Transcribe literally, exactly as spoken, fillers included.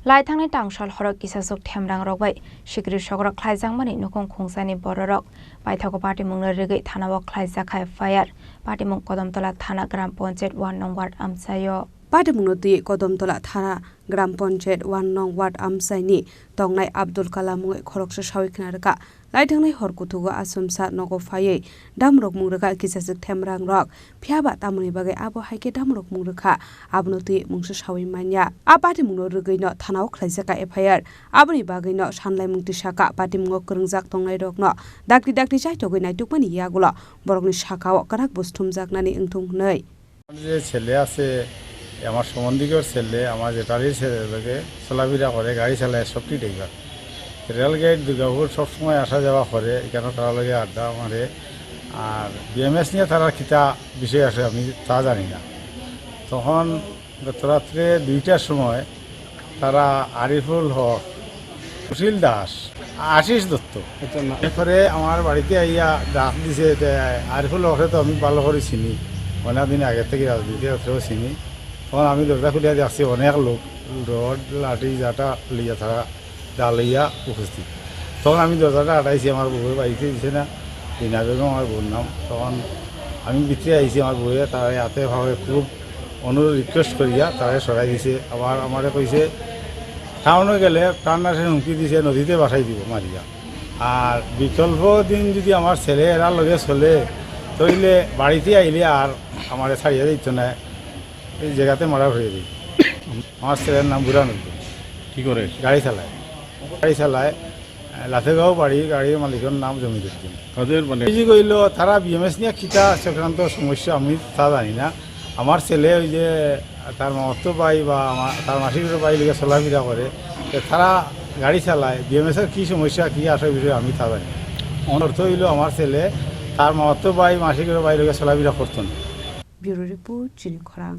Laithangnai tangsal horok kisaswk themrangrok bai sikri sokrok khlaijakmani nukhung khungjakni bororok paithago patimungno rwgwi thanao khlaijak kha F I R. Patimung Kodomtola Thana Gram Panchayat one nong ward amchaio. Patimungno twi Kodomtola Thana Gram Panchayat one nong ward amchaini tongnai Abdul Kalam mungwi khoroksa sawi khna rwkha. Laithangnai hor kuthugo achomsa nogo phaiwi damrok mung rwkha kisaswk themrangrok. Phiya ba tamoni bagwi abo hai khe damrok mung rwkha, abono twi mungsa sawi manya. A patimungno rwgwino thanao khlaijak kha F I R. Aboni bagwino sanlaimung tisa kha, patimungo kwrwngjak tongnairokno dakti dakti chaithogwi naitukmani yagulo borokni sakao kwrak buj thumjaknani wngthung hwnwi. আমার যে ছেলে আছে, আমার সম্বন্ধিকর ছেলে, আমার জেঠারির ছেলে, লোকে চলাফেরা করে, গাড়ি চালায়, সবটি ড্রাইভার। রেলগেট দুর্গাপুর সবসময় আসা যাওয়া করে, এখানে তারা লগে আড্ডা মারে। আর বিএমএস নিয়ে তারা কিতা বিষয় আছে, আমি তা জানি না। তখন গত রাত্রে দুইটার সময় তারা আরিফুল হক, সুশীল দাস, আশিস দত্ত। আচ্ছা, না। এরপরে আমার বাড়িতে আইয়া ডাক দিছে, যে আরিফুল হকরে তো আমি ভালো করে চিনি, অনেক দিন আগে থেকে রাজনীতি করতেও চিনি। তখন আমি দরজা খুলিয়া দেখছি অনেক লোক, রড, লাঠি, যাটা লইয়া তারা ডালিয়া উপস্থিত। তখন আমি দরজাটা আটাইছি, আমার বউয়ে বাইতে দিছে না, রিনা বেগম আমার বউর নাম। তখন আমি ভিতরে আইছি, আমার বউয়ে তারা হাতে ভাবে খুব অনুরোধ রিকোয়েস্ট করিয়া তারা সরাই দিছে। আবার আমারে কইছে, টাউনে গেলে প্রাণনাশের হুমকি দিছে, নদীতে ভাসাই দিব মারিয়া। আর বিকল্প দিন যদি আমার ছেলে এরা লগে চলে, তাইলে বাড়িতে আইলে আর আমারে ছাড়িয়া দিত না, এই জায়গাতে মারা হয়ে দিত। আমার ছেলের নাম বুরহানুদ্দিন। কি করে? গাড়ি চালায়, গাড়ি চালায়। লাথেগাঁও বাড়ি, গাড়ির মালিকের নাম জমির উদ্দিন। তাদের মানে এই যে কইল, তারা বিএমএস নিয়ে কিতা চক্রান্ত সমস্যা, আমি তা জানি না। আমার ছেলে ওই যে তার মামাতো ভাই বা আমার, তার মাসির ভাই লিগে চলাফেরা করে, তো তারা গাড়ি চালায়, বিএমএস এর কি সমস্যা, কি আসে বিষয়ে আমি তা জানি না। অর্থ হইল আমার ছেলে তার মামাতো ভাই, মাসির ভাই লিগে চলাফেরা করতো না। Bureau Report, Chini Khorang.